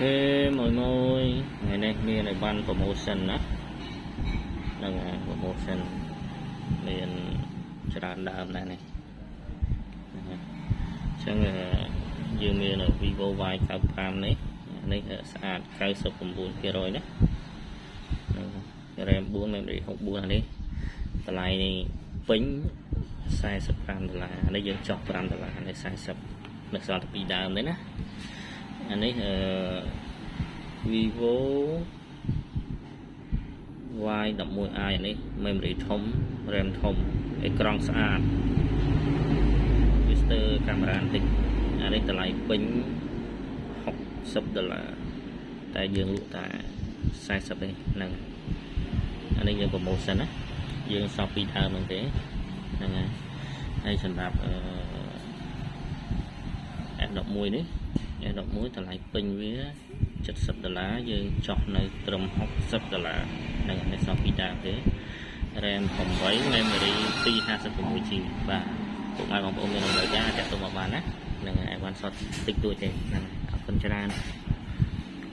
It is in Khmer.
ហេមួយមួយថ្ងៃនេះមានអីវ៉ាន់ promotion ណាហ្នឹងហើយ promotion មានច្រើនដើមណាស់នេះហ្នឹងហើយអញ្ចឹងយើងមាន Vivo Y95 នេះនេះស្អាត99%ណាហ្នឹង RAM 4 memory 64អានេះតម្លៃនេះពេញ45ដុល្លារនេះយើងចុះ5ដុល្លារនេះ40នៅសល់តែពីរដើមទេណាអានេះអឺ Vivo Y11i អានេះ memory ធំ RAM ធំអេក្រង់ស្អាតវាស្ទើរកាមេរ៉ាបន្តិចអានេះតម្លៃពេញ60ដុល្លារតែយើងលក់តែ40ទេហ្នឹងអានេះយើង promotion ណាយើងសល់ពីរដើមហ្នឹងទេហ្នឹងហើយហើយសម្រាប់អឺ S11 នេះ S11 តម្លៃពេញវា70ដុល្លារយើងចុះនៅត្រឹម60ដុល្លារហ្នឹងនេះសល់ពីរដើមទេ RAM 8 memory 256 GB បាទពុកម៉ែបងប្អូនមានតម្រូវការតាក់ទងមកបានណាហ្នឹងហើយបានសតតិចតួចទេហ្នឹងអរគុណច្រើន។